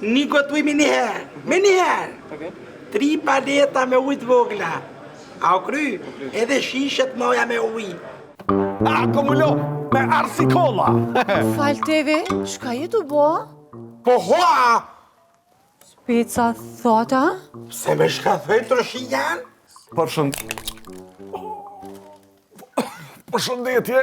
Një gotë ujë me njëherë, me njëherë. Tri paleta me ujë të vogla. A u kry, edhe shishet moja me ujë. A, kumulo, me arsikolla. Fal TV, çka je tu bo? Po hoa! Speca thata? Pse me shka thëj të rëshijan? Përshënd... Përshëndetje!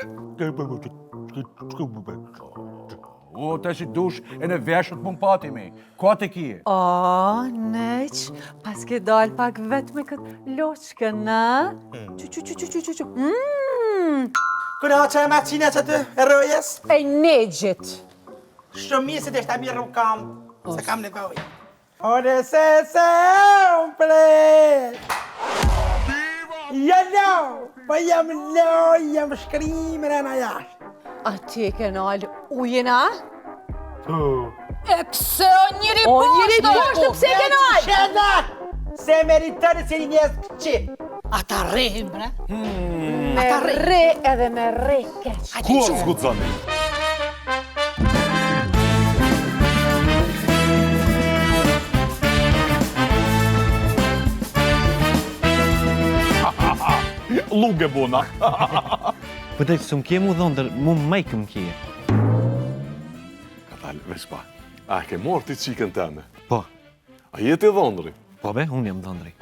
O, të si dush e në veshët mund patimi. Ka të kije? O, neq, pas ke dal pak vetë me këtë loçkën, na? Qu, qu, qu, qu, qu, qu, qu. Mm. Këna që e maqina që të e rëjes? E negjit. Shumë mirë se të shta mirë kam, se kam nevojë. Ore se sempre Jo, jo, po jam loj, jam shkrim në jashtë. A ti e ke nalë ujin, a? Po. E pse o njeri poshtë? O njeri poshtë, pse e ke nalë? Qenak, se meritoni se një njerëz këqi. Ata rrehin, bre. Hmm. Me rre edhe me rre keq. Kur s'guxoni? Lugë bona. Po të s'm ke mu dhëndër, mu majkë më kje. Ka dalë, veç pa. A ke morë ti qikën teme? Po. A je ti dhëndri? Po be, unë jam dhëndri.